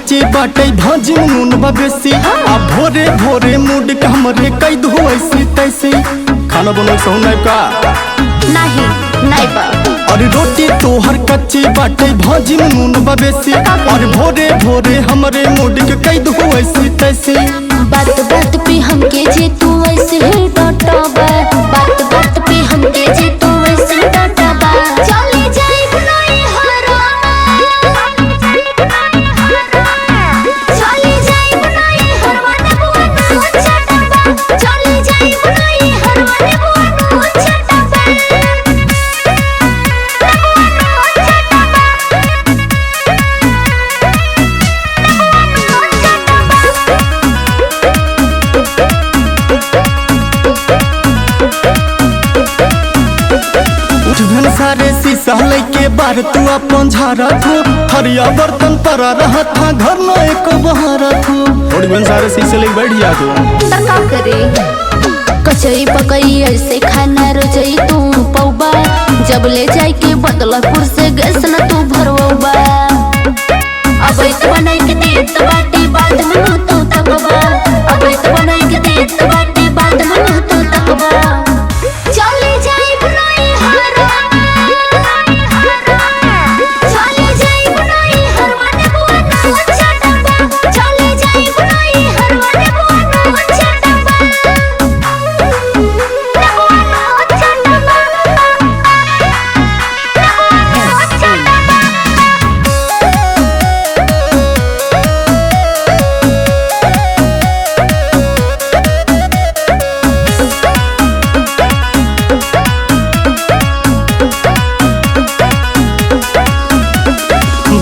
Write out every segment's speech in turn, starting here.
कच्ची बाटे भाजी में नून बा बेसी। आ भोरे भोरे मूड के हमरे कई दू ऐसी तैसी। खाना बनो सहु नहीं का? नहीं नहीं बा। अरे रोटी तोहर कच्ची बाटे भाजी में नून बा बेसी। और भोरे भोरे हमरे मूड के कई दू ऐसी तैसी। बात बात पे हमके जे तू ऐसे ही डांटबा, बात बात पे हमके जे तू ऐसे डांटबा। चले जाई नहीं हरवा, चले जाई नहीं हरवा नेबुआ नो छटबा, चले जाई नहीं हरवा नेबुआ नो छटबा, नेबुआ नो छटबा, नेबुआ नो छटबा। उठ सारे शीशा लेके बार तू अपन झारा थू। थरिया बर्तन परा रहा था घर न एक बहारा थू। उठ सारे शीशे लेके बैठ जा तू। का करे कचई पकई ऐसे खाना रोजई तू पौबा, जब ले जाए के बदलापुर से गैस न तू भरवबा। अब तो बनाई के देत बाटे बाद में तू तकबा, अब तो बनाई के देत बाटे बाद में तू तकबा। चले जाई नहीं हरवा, चले जाई नहीं हरवा नेबुआ नो छटबा, चले जाई नहीं हरवा नेबुआ नो छटबा, नेबुआ नो छटबा, नेबुआ नो छटबा।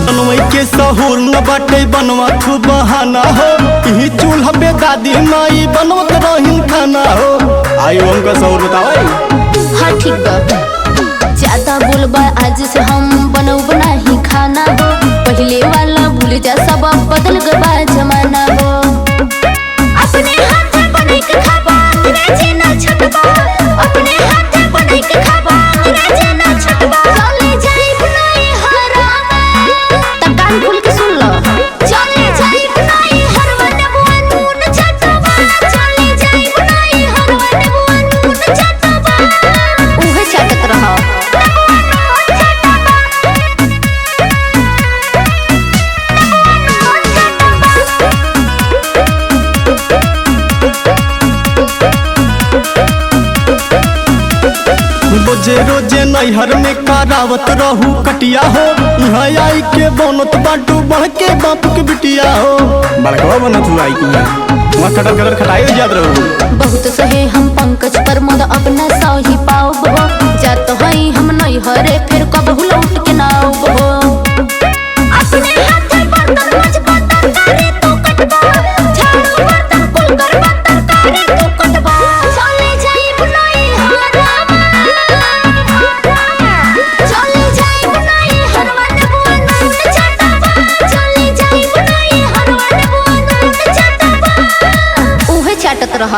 बनवई के सहूर न बाटे बनवा थू बहाना हो। यही चूल्हा पे दादी माई बनवत रहीन खाना हो। आयो हमका सहूर बताओ। हाँ ठीक बा, ज्यादा बोलबा आज से हम बनौब नाही खाना हो। पहले वाला भूल जा सब बदल गबा जमाना हो। अपने हाथ बनाई के खाबा अंग्रेजी ना छटबा, अपने हाथ बनाई के खाबा अंग्रेजी ना छटबा। चले जाई नहीं हरवा, तब कान खोल के सुन लो। चले जाई नहीं हरवा नेबुआ नून छटबा, चले जाई नहीं हरवा नेबुआ नून छटबा। उहे छटत रह। रोजे रोजे नैहर में करावत रहू कटिया हो। यहाँ आई के बनत बाटू बढ़ के बाप के बिटिया हो। बड़कवा बनत हुआ आई के वहाँ खटर खटर खटाई हो जात रहू। बहुत सहे हम पंकज प्रमोद अपना सही पाओ हो। जात हई हम नैहरे फिर कबहू लौट के ना आऊब हो। अपने हाथ बर्तन मजबा तरकारी तू कटबा, झाड़ू बर्तन कुल करबा तरकारी तू कटबा। चले जाई नहीं हरवा, चले जाई नहीं हरवा नेबुआ नून छटबा, चले जाई नहीं हरवा नेबुआ नून छटबा। उहे छाटत रह।